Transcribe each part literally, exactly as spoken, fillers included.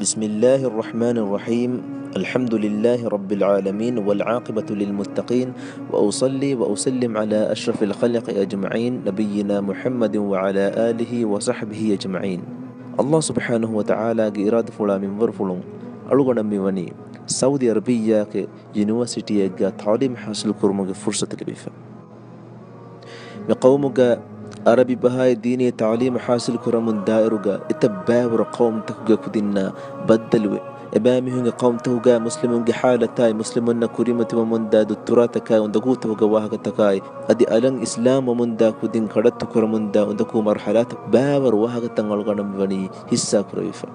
بسم الله الرحمن الرحيم. الحمد لله رب العالمين والعاقبة للمتقين، وأصلي وأسلم على أشرف الخلق أجمعين، نبينا محمد وعلى آله وصحبه أجمعين. ﷲ ސުބްޙާނަހޫ ވަތަޢާލާގެ އިރާދަފުޅާ މިންވަރުފުޅުން އަޅުގަނޑަށް މިވަނީ ސައުދި ޢަރަބިއްޔާގެ ޔުނިވަރސިޓީއެއްގަ ތަޢުލީމު ޙާޞިލު ކުރުމުގެ ފުރުޞަތު ލިބިފަ. މި ޤައުމުގަ ޢަރަބި ބަހާއި ދީނީ ތަޢުލީމު ޙާޞިލު ކުރަމުން ދާއިރުގަ އެތައް ބައިވަރު ޤައުމުތަކުގެ ކުދިންނާ ބައްދަލުވެ، އެބައިމީހުންގެ ޤައުމުތަކުގައި މުސްލިމުންގެ ޙާލަތާއި، މުސްލިމުންނަށް ކުރިމަތިވަމުންދާ ދުއްތުރާތަކާއި، އުނދަގޫތަކުގެ ވާހަކަތަކާއި، އަދި އަލަށް އިސްލާމް ވަމުންދާ ކުދިން، ކަޑައްތުކުރަމުންދާ އުނދަގޫ މަރުޙަލާތައް، ބައިވަރު ވާހަކަތައް އަޅުގަނޑަށް މިވަނީ ޙިއްޞާ ކުރެވިފަ.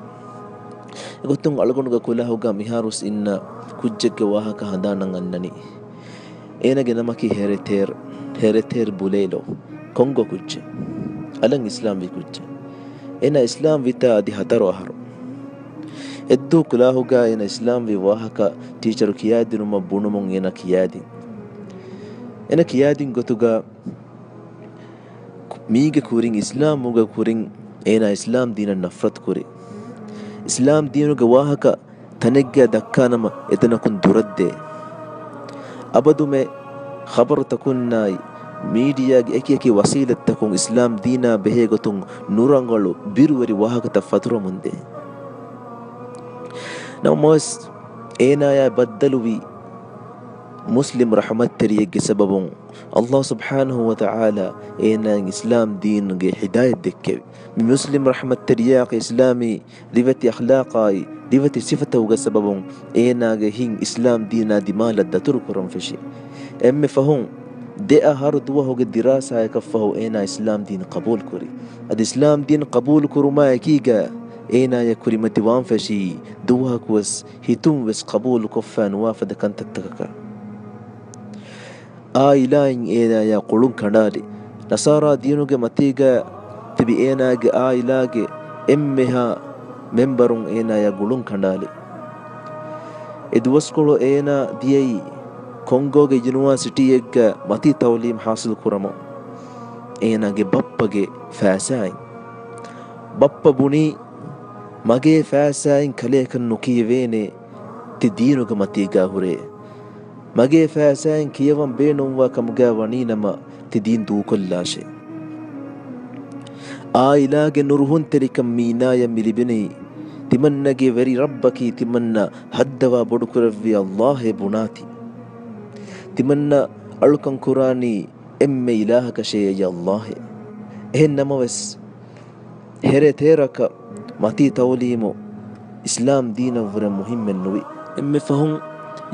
އެގޮތުން އަޅުގަނޑުގެ ކުލާހުގަ މިހާރުވެސް އިންނަ ކުއްޖެއްގެ ވާހަކަ ހަނދާނަށް އަންނަނީ. އޭނަގެ ނަމަކީ ހެރެތޭރް، ހެރެތޭރް ބުލޭލޯ، ކޮންގޯ ކުއްޖެއް. އަލަށް އިސްލާމްވި ކުއްޖެއް. އޭނާ އިސްލާމްވިތާ އަދި ހަތަރު އަހަރު. އެއްދުވަހު ކުލާހުގަ އޭނަ އިސްލާމްވި ވާހަކަ ޓީޗަރު ކިޔާދިނުމަށް ބުނުމުން އޭނަ ކިޔާދިން. އޭނަ ކިޔާދިން ގޮތުގަ މީގެ ކުރިން، އިސްލާމުގެ ކުރިން އޭނާ އިސްލާމް ދީނަށް ނަފްރަތު ކުރި. އިސްލާމް ދީނުގެ ވާހަކަ ތަނެއްގަ ދައްކާނަމަ އެތަނަކުން ދުރަށްދޭ. އަބަދުމެ ޚަބަރުތަކުންނާއި މީޑިއާގެ އެކި އެކި ވަސީލަތްތަކުން އިސްލާމް ދީނާ ބެހޭ ގޮތުން ނުރަނގަޅު ބިރުވެރި ވާހަކަތައް ފަތުރަމުންދޭ. ނަމަވެސް އޭނާޔާ ބައްދަލުވީ މުސްލިމް ރަޙުމަތްތެރިއެއްގެ ސަބަބުން. ﷲ ސުބްޙާނަހޫ ވަތަޢާލާ އޭނާއަށް އިސްލާމް ދީނުގެ ހިދާޔަތް ދެއްކެވި. މި މުސްލިމް ރަޙްމަތްތެރިޔާގެ އިސްލާމީ ރިވެތި އަޚްލާޤާއި، ރިވެތި ސިފަތަކުގެ ސަބަބުން އޭނާގެ ހިތް އިސްލާމް ދީނާ ދިމާލަށް ދަތުރުކުރަން ފެށި. އެންމެ ފަހުން ދެ އަހަރު ދުވަހުގެ ދިރާސާޔަކަށްފަހު އޭނާ އިސްލާމް ދީން ޤަބޫލުކުރި. އަދި އިސްލާމް ދީން ޤަބޫލުކުރުމާ އެކީގަ އޭނާޔަށް ކުރިމަތިވާން ފެށީ ދުވަހަކުވެސް ހިތުން ވެސް ޤަބޫލުކޮށްފަ ނުވާ ފަދަ ކަންތައްތަކަކަށް. ޢާއިލާއިން އޭނާޔާ ގުޅުން ކަނޑާލި. ނަޞާރާ ދީނުގެ މަތީގަ ތިބި އޭނާގެ ޢާއިލާގެ އެންމެހާ މެންބަރުން އޭނާޔާ ގުޅުން ކަނޑާލި. އެ ދުވަސްކޮޅު އޭނާ ދިޔައީ ކޮންގޯގެ ޔުނިވާސިޓީއެއްގަ މަތީ ތަޢުލީމް ޙާޞިލު ކުރަމުން. އޭނާގެ ބައްޕަގެ ފައިސާއިން. ބައްޕަ ބުނީ، މަގޭ ފައިސާއިން ކަލެއަކަށް ނުކިޔެވޭނެ ތި ދީނުގެ މަތީގާ ހުރޭ. މަގޭ ފައިސާއިން ކިޔަވަން ބޭނުންވާ ކަމުގާ ވަނީނަމަ ތި ދީން ދޫކޮށްލާށޭ. ޢާއިލާގެ ނުރުހުންތެރިކަން މީނާޔަށް މި ލިބެނީ، ތިމަންނަގެ ވެރި ރައްބަކީ ތިމަންނަ ހައްދަވާ ބޮޑުކުރެއްވި ﷲ އޭ ބުނާތި. ތިމަންނަ އަޅުކަން ކުރާނީ އެންމެ އިލާހަކަށޭ އެއީ ﷲ އޭ. އެހެން ނަމަވެސް، ހެރެ ތޭރަކަށް މަތީ ތަޢުލީމު އިސްލާމް ދީނަށްވުރެ މުހިއްމެއް ނުވި. އެންމެ ފަހުން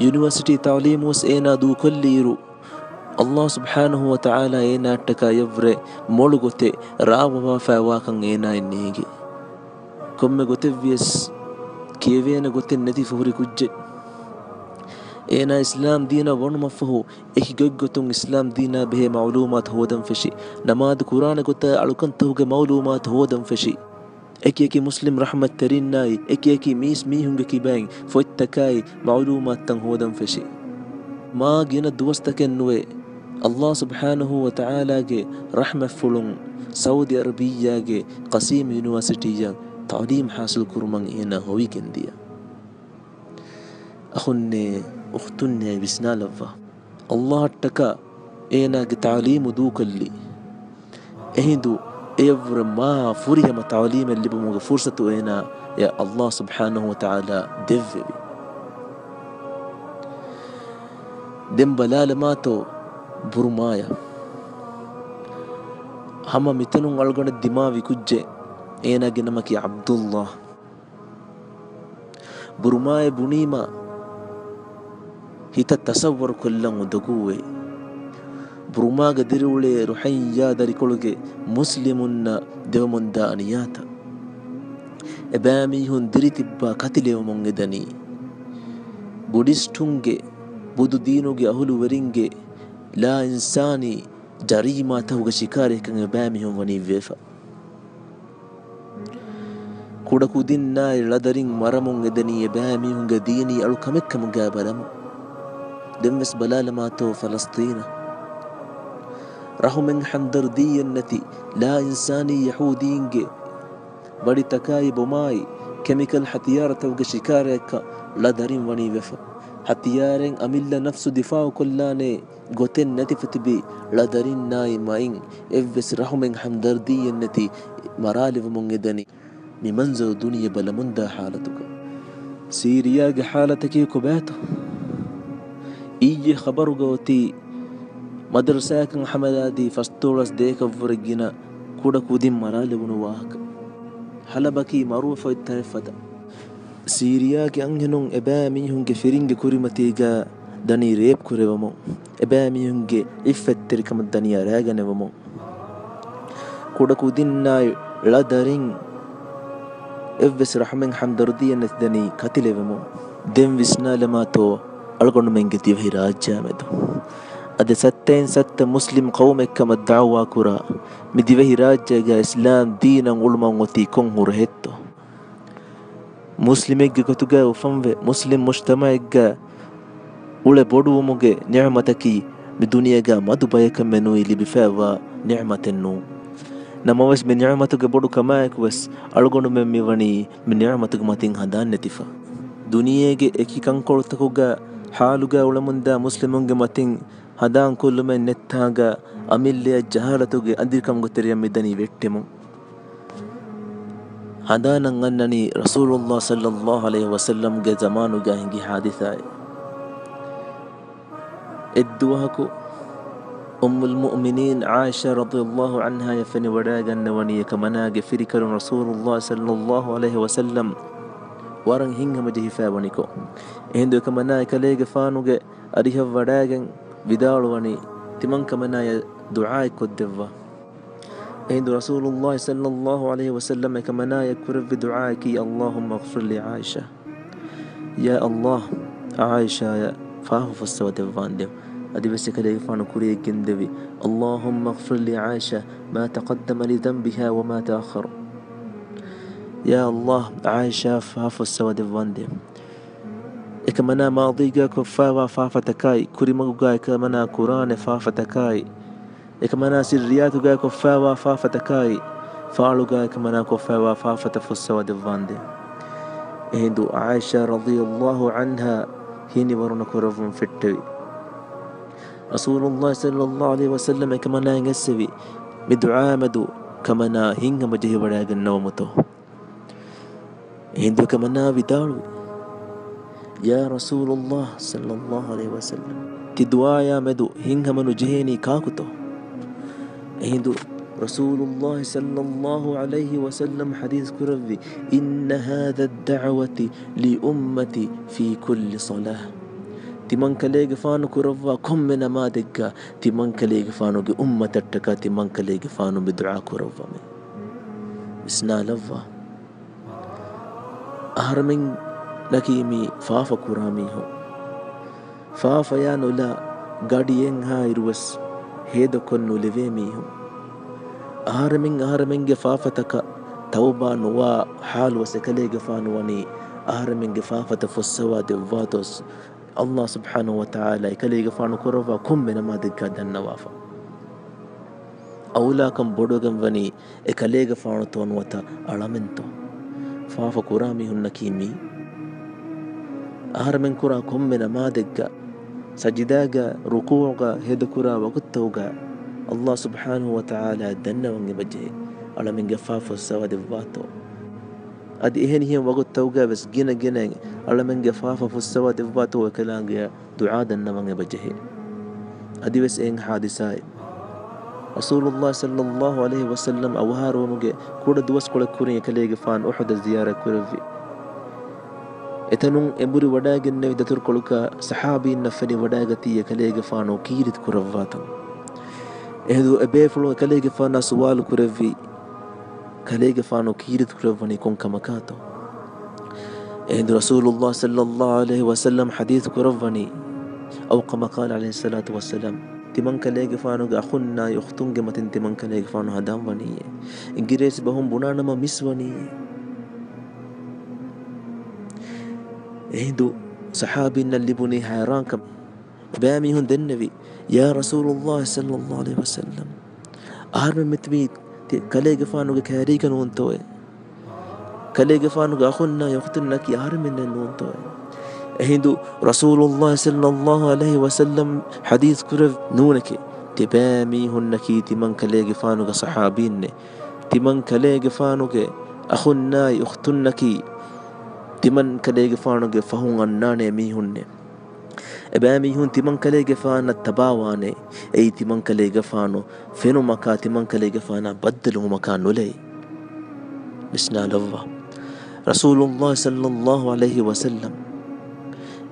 ޔުނިވަރސިޓީ ތަޢުލީމުވެސް އޭނާ ދޫކޮށްލިއިރު، ﷲ ސުބްޙާނަހޫ ވަތަޢާލާ އޭނާއަށްޓަކާ އެއަށްވުރެ މޮޅު ގޮތެއް ރާވަވާފައިވާކަން އޭނާއަށް ނޭނގި. ކޮންމެ ގޮތެއްވިޔަސް ކިޔެވޭނެ ގޮތެއް ނެތިފަ ހުރި ކުއްޖެއް. އޭނާ އިސްލާމް ދީނަށް ވަނުމަށްފަހު، އެކި ގޮތްގޮތުން އިސްލާމް ދީނާ ބެހޭ މަޢުލޫމާތު ހޯދަން ފެށި. ނަމާދު ކުރާނެ ގޮތާ އަޅުކަންތަކުގެ މަޢުލޫމާތު ހޯދަން ފެށި. އެކި އެކި މުސްލިމް ރަޙްމަތްތެރިންނާއި، އެކި އެކި މީސް މީހުންގެ ކިބައިން ފޮތްތަކާއި މަޢުލޫމާތުތައް ހޯދަން ފެށި. މާ ގިނަ ދުވަސްތަކެއް ނުވެ، ﷲ ސުބްޙާނަހޫ ވަތަޢާލާގެ ރަޙްމަތްފުޅުން ސައުދި އަރަބިއްޔާގެ ޤަޞީމް ޔުނިވާސިޓީއަށް ތަޢުލީމް ޙާޞިލު ކުރުމަށް އޭނާ ހޮވިގެންދިޔަ. އަޚުންނޭ އުޚްތުންނޭ ވިސްނާލައްވާ. ﷲ އަށްޓަކާ އޭނާގެ ތަޢުލީމު ދޫކޮށްލި. އެހިނދު އެޔަށްވުރެ މާ ފުރިހަމަ ތަޢުލީމެއް ލިބުމުގެ ފުރުޞަތު އޭނާޔަށް ﷲ ސުބްޙާނަހޫ ވަތަޢާލާ ދެއްވެވި. ދެން ބަލާލަމާތޯ ބުރުމާޔަށް. ހަމަ މިތަނުން އަޅުގަނޑަށް ދިމާވި ކުއްޖެއް، އޭނާގެ ނަމަކީ ޢަބްދުﷲ. ބުރުމާއޭ ބުނީމަ ހިތަށް ތަޞައްވަރު ކޮށްލަން އުނދަގޫވޭ. ބުރުމާގެ ދިރިއުޅޭ ރުޙައްޔާ ދަރިކޮޅުގެ މުސްލިމުންނަށް ދެވަމުންދާ އަނިޔާތައް. އެބައިމީހުން ދިރިތިއްބާ ކަތިލެވެމުން އެދަނީ. ބުޑިސްޓުންގެ، ބުދުދީނުގެ އަހުލުވެރިންގެ ލާއިންސާނީ ޖަރީމާތަކުގެ ޝިކާރައެއްކަން އެބައިމީހުން ވަނީ ވެފަ. ކުޑަކުދިންނާއި ޅަދަރިން މަރަމުން އެދެނީ އެބައިމީހުންގެ ދީނީ އަޅު ކަމެއްކަމުގައި ބަލަމުން. ދެންވެސް ބަލާލަމާތޯ ފަލަސްޠީނަށް. ރަޙުމެއް ހަމްދަރްދީއެއް ނެތި ލާއިންސާނީ ޔަހޫދީންގެ ބަޑިތަކާއި ބޮމާއި ކެމިކަލް ހަތިޔާރުތަކުގެ ޝިކާރައަކަށް ޅަ ދަރިން ވަނީ ވެފަ. ހަތިޔާރެއް އަމިއްލަ ނަފްސު ދިފާއުކޮށްލާނޭ ގޮތެއް ނެތިފަ ތިބި ޅަ ދަރިންނާއި މައިން އެއްވެސް ރަހުމެއް ހަމްދަރްދީއެއް ނެތި މަރާލެވުމުން އެދަނީ. މި މަންޒަރު ދުނިޔެ ބަލަމުންދާ ހާލަތުގަ. ސީރިޔާގެ ހާލަތަކީ ކޮބާތޯ؟ އިއްޔެ ޚަބަރުގަ އޮތީ މަދަރުސާއަކަށް ހަމަލާދީ ފަސްދޮޅަސް ދޭކަށްވުރެ ގިނަ ކުޑަ ކުދިން މަރާލެވުނު ވާހަކަ. ހަލަބަކީ މަރުވެފަ އޮތް ތަނެއް ފަދަ. ސީރިޔާގެ އަންހެނުން އެބައިމީހުންގެ ފިރިންގެ ކުރިމަތީގަ ދަނީ ރޭޕް ކުރެވެމުން، އެބައިމީހުންގެ އިއްފަތްތެރިކަމަށް ދަނީ އަރާގަނެވެމުން. ކުޑަ ކުދިންނާއި ޅަ ދަރިން އެއްވެސް ރަހުމެއް ހަމްދަރުދީއެއް ނެތި ދަނީ ކަތިލެވެމުން. ދެން ވިސްނާލަމާތޯ އަޅުގަނޑުމެންގެ ދިވެހި ރާއްޖެއާމެދު؟ އަދި ސައްތައިން ސައްތަ މުސްލިމް ޤައުމެއްކަމަށް ދަޢުވާ ކުރާ މި ދިވެހި ރާއްޖޭގަ އިސްލާމް ދީނަށް އުޅުމަށް އޮތީ ކޮން ހުރަހެއްތޯ؟ މުސްލިމެއްގެ ގޮތުގައި އުފަންވެ، މުސްލިމް މުޖްތަމަޢެއްގަ އުޅެ ބޮޑުވުމުގެ ނިޢުމަތަކީ މި ދުނިޔޭގަ މަދު ބަޔަކަށް މެނުވީ ލިބިފައިވާ ނިޢުމަތެއް ނޫން. ނަމަވެސް، މި ނިޢުމަތުގެ ބޮޑު ކަމާއެކުވެސް އަޅުގަނޑުމެން މިވަނީ މި ނިޢުމަތުގެ މަތިން ހަނދާން ނެތިފަ. ދުނިޔޭގެ އެކި ކަންކޮޅުތަކުގަ ޙާލުގަ އުޅެމުންދާ މުސްލިމުންގެ މަތިން ހަނދާންކޮށްލުމެއް ނެތްތާނގަ، އަމިއްލައަށް ޖަހާލަތުގެ އަނދިރިކަމުގެ ތެރެއަށް މިދަނީ ވެއްޓެމުން. ހަނދާނަށް އަންނަނީ ރަސޫލުﷲ ޞައްލަﷲު ޢަލައިހި ވަސައްލަމްގެ ޒަމާނުގަ ހިނގި ޙާދިސާއެއް. އެއްދުވަހަކު އުއްމުލް މުއުމިނީން ޢާއިޝާ ރަޟިޔަﷲު ޢަންހާޔަށް ފެނިވަޑައިގަންނަވަނީ އެކަމަނާގެ ފިރިކަލުން ރަސޫލުﷲ ޞައްލަﷲު ޢަލައިހި ވަސައްލަމް ވަރަށް ހިތްހަމަޖެހިފައިވަނިކޮށް. އެހިނދު އެކަމަނާ އެކަލޭގެފާނުގެ އަރިހަށް ވަޑައިގެން ވިދާޅުވަނީ، ތިމަންކަމަނާޔަށް ދުޢާއެއް ކޮށްދެއްވާ. އެހިނދު ރަސޫލުﷲ ޞައްލަﷲު ޢަލައިހި ވަސައްލަމް އެކަމަނާޔަށް ކުރެއްވި ދުޢާއަކީ، اللهم اغفر لعائشة. ޔާ ﷲ، ޢާއިޝާޔަށް ފާފަ ފުއްސަވަދެއްވާނދޭ. އަދިވެސް އެކަލޭގެފާނު ކުރިޔަށް ގެންދެވި، اللهم اغفر لعائشة ما تقدم لذنبها وما تأخر. ޔާ ﷲ، ޢާއިޝާ ފާފަ ފުއްސަވަދެއްވާނދޭ. އެކަމަނާ މާޟީގަ ކޮށްފައިވާ ފާފަތަކާއި، ކުރިމަގުގަ އެކަމަނާ ކުރާނެ ފާފަތަކާއި، އެކަމަނާ ސިއްރިއްޔާތުގަ ކޮށްފައިވާ ފާފަތަކާއި، ފާޅުގަ އެކަމަނާ ކޮށްފައިވާ ފާފަތައް ފުއްސަވަދެއްވާނދޭ. އެހިނދު ޢާއިޝާ ރަޟިޔަﷲު ޢަންހާ ހިތްނިވަރުނަ ކުރައްވަން ފެއްޓެވި. ރަސޫލުﷲ ޞައްލަﷲު ޢަލައިހި ވަސައްލަމް އެކަމަނާއަށް އެއްސެވި، މި ދުޢާ މެދު ކަމަނާ ހިތްހަމަޖެހިވަޑައިގަންނަވަމުތޯ؟ އެހިނދު އެކަމަނާ ވިދާޅުވި، ޔާ ރަސޫލުﷲ ޞައްލަﷲު ޢަލައިހި ވަސައްލަމް، ތި ދުޢާޔާ މެދު ހިތްހަމަނުޖެހޭނީ ކާކުތޯ؟ އެހިނދު ރަސޫލުﷲ ޞައްލަﷲު ޢަލައިހި ވަސައްލަމް ޙަދީޘް ކުރެއްވި، إن هذا الدعوة لأمتي في كل صلاة. ތިމަންކަލޭގެފާނު ކުރައްވާ ކޮންމެ ނަމާދެއްގަ ތިމަންކަލޭގެފާނުގެ އުއްމަތަށްޓަކާ ތިމަންކަލޭގެފާނު މި ދުޢާ ކުރައްވަމޭ. ވިސްނާލައްވާ. އަހަރެމެންނަކީ މީ ފާފަ ކުރާ މީހުން. ފާފަޔާ ނުލާ ގަޑިއެއްހާއިރުވެސް ހޭދަކޮށް ނުލެވޭ މީހުން. އަހަރެމެން އަހަރެމެންގެ ފާފަތަކަށް ތައުބާ ނުވާ ޙާލުވެސް އެކަލޭގެފާނު ވަނީ އަހަރެމެންގެ ފާފަތައް ފުއްސަވާ ދެއްވާތޯ، ﷲ ސުބްޙާނަހޫ ވަތަޢާލާ އެކަލޭގެފާނު ކުރައްވާ ކޮންމެ ނަމާދެއްގަ ދަންނަވާފަ. އައުލާކަން ބޮޑުވެގެން ވަނީ އެކަލޭގެފާނުތޯ ނުވަތަ އަޅަމެންތޯ؟ ފާފަ ކުރާ މީހުންނަކީ މީ. އަހަރެމެން ކުރާ ކޮންމެ ނަމާދެއްގަ، ސަޖިދާގަ، ރުކޫޢުގަ، ހޭދަކުރާ ވަގުތުތަކުގަ ﷲ ސުބްޙާނަހޫ ވަތަޢާލާ ދަންނަވަން އެބަޖެހޭ، އަޅަމެންގެ ފާފަ ފުއްސަވާ ދެއްވާތޯ. އަދި އެހެނިހެން ވަގުތުތަކުގަ ވެސް ގިނަ ގިނައިން އަޅަމެންގެ ފާފަ ފުއްސަވާ ދެއްވާތޯ އެކަލާނގެއަށް ދުޢާ ދަންނަވަން އެބަޖެހޭ. އަދިވެސް އެހެން ޙާދިސާއެއް. ރަސޫލުﷲ ޞައްލަﷲު ޢަލައިހި ވަސައްލަމް އަވަހާރަވުމުގެ ކުޑަ ދުވަސްކޮޅެއް ކުރިން އެކަލޭގެފާނު އުޙުދަށް ޒިޔާރަތް ކުރެއްވި. އެތަނުން އެނބުރި ވަޑައިގެންނެވި ދަތުރުކޮޅުގަ ޞަޙާބީންނަށް ފެނި ވަޑައިގަތީ އެކަލޭގެފާނު ކީރިތި ކުރައްވާތަން. އެހިނދު އެބޭފުޅުން އެކަލޭގެފާނާ ސުވާލު ކުރެއްވި، ކަލޭގެފާނު ކީރިތި ކުރައްވަނީ ކޮން ކަމަކާތޯ؟ އެހިނދު ރަސޫލުﷲ ޞައްލަﷲު ޢަލައިހި ވަސައްލަމް ޙަދީޘް ކުރައްވަނީ، އައު ކަމާ ޤާލަ ޢަލައިހިއްޞަލާތު ވައްސަލާމް، ތިމަންކަލޭގެފާނުގެ އަޚުންނާއި އުޚްތުންގެ މަތިން ތިމަންކަލޭގެފާނު ހަނދާން ވަނީއޭ. އިނގިރޭސި ބަހުން ބުނާނަމަ މިސް ވަނީއޭ. އެހިނދު ޞަޙާބީންނަށް ލިބުނީ ހައިރާންކަމެއް. ބައިމީހުން ދެންނެވި، ޔާ ރަސޫލުﷲ ޞައްލަﷲު ޢަލައިހި ވަސައްލަމް، އަހަރުމެން މިތިބީ ތި ކަލޭގެފާނުގެ ކައިރީގަ ނޫންތޯއޭ؟ ކަލޭގެފާނުގެ އަޚުންނާ އުޚްތުންނަކީ އަހަރެމެންނެއް ނޫންތޯއޭ؟ އެހިނދު ރަސޫލުﷲ ޞައްލަﷲ ޢަލައިހި ވަސައްލަމް ޙަދީޘް ކުރެއްވި ނޫނެކޭ، ތިބާ މީހުންނަކީ ތިމަން ކަލޭގެފާނުގެ ޞަޙާބީންނޭ. ތިމަން ކަލޭގެފާނުގެ އަޚުންނާއި އުޚްތުންނަކީ ތިމަން ކަލޭގެފާނުގެ ފަހުން އަންނާނޭ މީހުންނޭ. އެބައިމީހުން ތިމަންކަލޭގެފާނަށް ތަބާވާނެ. އެއީ ތިމަންކަލޭގެފާނު ފެނުމަކާ، ތިމަންކަލޭގެފާނާ ބައްދަލުވުމަކާ ނުލައި. ވިސްނާލައްވާ. ރަސޫލުﷲ ޞައްލަﷲ ޢަލައިހި ވަސައްލަމް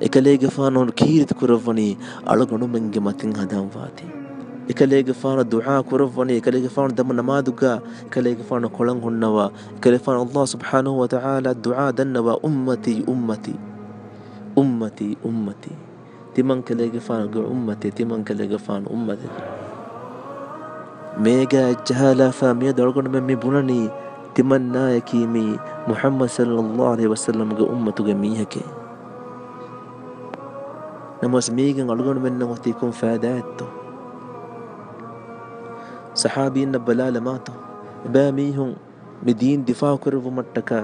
އެކަލޭގެފާނު ކީރިތި ކުރައްވަނީ އަޅުގަނޑުމެންގެ މަތިން ހަނދާން ވާތީ. އެކަލޭގެފާނު ދުޢާ ކުރައްވަނީ، އެކަލޭގެފާނު ދަމު ނަމާދުގަ، އެކަލޭގެފާނު ކޮޅަށް ހުންނަވާ، އެކަލޭގެފާނު ﷲ ސުބްޙާނަހޫ ވަތަޢާލާ ދުޢާ ދަންނަވާ، އުއްމަތީ، އުއްމަތީ. އުއްމަތީ، އުއްމަތީ. ތިމަންކަލޭގެފާނުގެ އުއްމަތޭ، ތިމަންކަލޭގެފާނު އުއްމަތޭ. މޭގަ އެއްޖަހާލާފަ މިއަދު އަޅުގަނޑުމެން މި ބުނަނީ ތިމަންނާޔަކީ މީ މުޙައްމަދު ޞައްލަﷲ ޢަލައިހި ވަސައްލަމްގެ އުއްމަތުގެ މީހެކޭ. ނަމަވެސް މީގެން އަޅުގަނޑުމެންނަށް އޮތީ ކޮން ފައިދާއެއްތޯ؟ ޞަޙާބީންނަށް ބަލާލަމާތޯ؟ އެބައިމީހުން މި ދީން ދިފާޢު ކުރެއްވުމަށްޓަކާ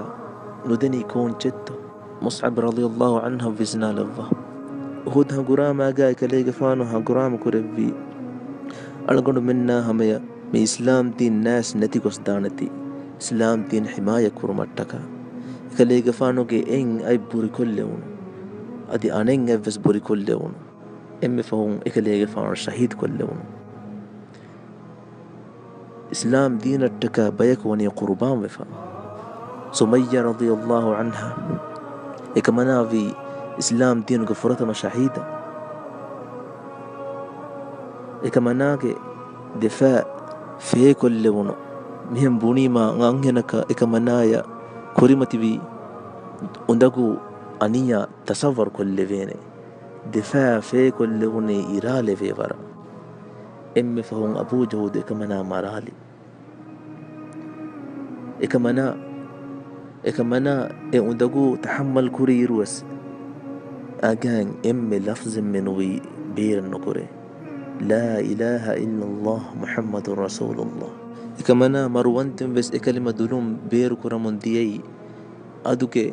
ނުދެނީ ކޯންޗެއްތޯ؟ މުޞްޢަބް ރަޟިޔަﷲ ޢަންހަށް ވިސްނާލައްވާ. އުޙުދު ހަނގުރާމާގާ އެކަލޭގެފާނު ހަނގުރާމަ ކުރެއްވީ އަޅުގަނޑުމެންނާ ހަމަޔަށް މި އިސްލާމް ދީން ނައިސް ނެތިގޮސްދާނެތީ، އިސްލާމް ދީން ޙިމާޔަތް ކުރުމަށްޓަކާ. އެކަލޭގެފާނުގެ އެއް އަތް ބުރިކޮށްލެވުނު، އަދި އަނެއް އަތްވެސް ބުރިކޮށްލެވުނު. އެންމެ ފަހުން އެކަލޭގެފާނު ޝަހީދުކޮށްލެވުނު. އިސްލާމް ދީނަށްޓަކާ ބަޔަކު ވަނީ ޤުރުބާންވެފަ. ސުމައްޔާ ރަޟިޔަﷲ ޢަންހާ އެކަމަނާވީ އިސްލާމް ދީނުގެ ފުރަތަމަ ޝަހީދާ. އެކަމަނާގެ ދެފާ ފޭކޮށްލެވުނު. މިހެން ބުނީމާ އަންހެނަކަށް އެކަމަނާޔަށް ކުރިމަތިވި އުނދަގޫ އަނިޔާ ތަޞައްވަރު ކޮށްލެވޭނެ. ދެފާ ފޭކޮށްލެވުނީ އިރާލެވޭ ވަރަށް. އެންމެ ފަހުން އަބޫ ޖަހުލު އެކަމަނާ މަރާލި. އެކަމަނާ، އެކަމަނާ އެ އުނދަގޫ ތަޙައްމަލް ކުރިއިރުވެސް، އަގައިން އެންމެ ލަފްޒެއްމެ ނުވީ ބޭރެއް ނުކުރޭ. لا إله إلا الله محمد رسول الله. އެކަމަނާ މަރުވަންތިން ވެސް އެކަލިމަ ދުލުން ބޭރުކުރަމުން ދިޔައީ، އަދުގެ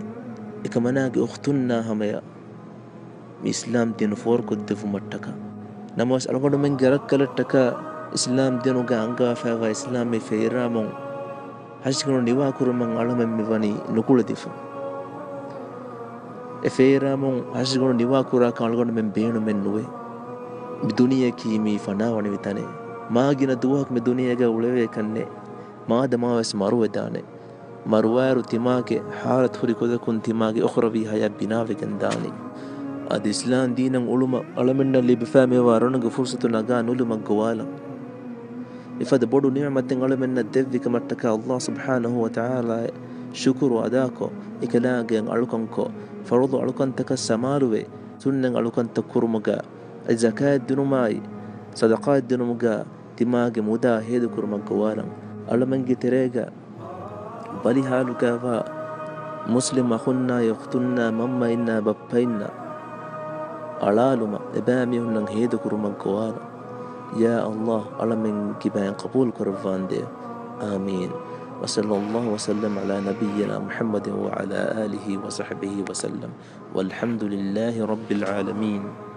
އެކަމަނާގެ އުޚްތުންނާ ހަމަޔަށް މި އިސްލާމް ދީނު ފޯރުކޮށްދެއްވުމަށްޓަކާ. ނަމަވެސް އަޅުގަނޑުމެންގެ ރައްކަލަށްޓަކާ އިސްލާމް ދީނުގަ އަންގާފައިވާ އިސްލާމީ ފޭރާމުން ހަށިގަނޑު ނިވާކުރުމަށް އަޅަމެން މިވަނީ ނުކުޅެދިފަ. އެ ފޭރާމުން ހަށިގަނޑު ނިވާކުރާކަށް އަޅުގަނޑުމެން ބޭނުމެއް ނުވޭ. މި ދުނިޔެއަކީ މީ ފަނާވަނިވި ތަނެއް. މާ ގިނަ ދުވަހަކު މި ދުނިޔޭގަ އުޅެވޭކަށްނެއް. މާދަމާވެސް މަރުވެދާނެ. މަރުވާއިރު ތިމާގެ ޙާލަތު ހުރި ގޮތަކުން ތިމާގެ އުޚްރަވީ ޙަޔާތް ބިނާވެގެން ދާނީ. އަދި އިސްލާމް ދީނަށް އުޅުމަށް އަޅަމެންނަށް ލިބިފައި މިވާ ރަނުގެ ފުރުޞަތު ނަގާ ނުލުމަށް ގޮވާލަން. އެފަދަ ބޮޑު ނިޢުމަތެއް އަޅަމެންނަށް ދެއްވި ކަމަށްޓަކާ ﷲ ސުބްޙާނަހޫ ވަތަޢާލާއަށް ޝުކުރު އަދާކޮށް، އެކަލާނގެއަށް އަޅުކަންކޮށް، ފަރުޟު އަޅުކަންތަކަށް ސަމާލުވެ، ސުންނަތް އަޅުކަންތައް ކުރުމުގަ، އަދި ޒަކާތް ދިނުމާއި، ޞަދަޤާތް ދިނުމުގަ، ތިމާގެ މުދާ ހޭދަކުރުމަށް ގޮވާލަން. އަޅަމެންގެ ތެރޭގަ ބަލިހާލުގައިވާ މުސްލިމް އަޚުންނާއި އުޚްތުންނާ މަންމައިންނާ ބައްޕައިންނާ އަޅާލުމަށް އެބައިމީހުންނަށް ހޭދަކުރުމަށް ގޮވާލަން. ޔާ ﷲ، އަޅަމެން ކިބައިން ޤަބޫލު ކުރައްވާނދޭ. އާމީން. وصلى الله وسلم على نبينا محمد وعلى آله وصحبه وسلم. والحمد لله رب العالمين.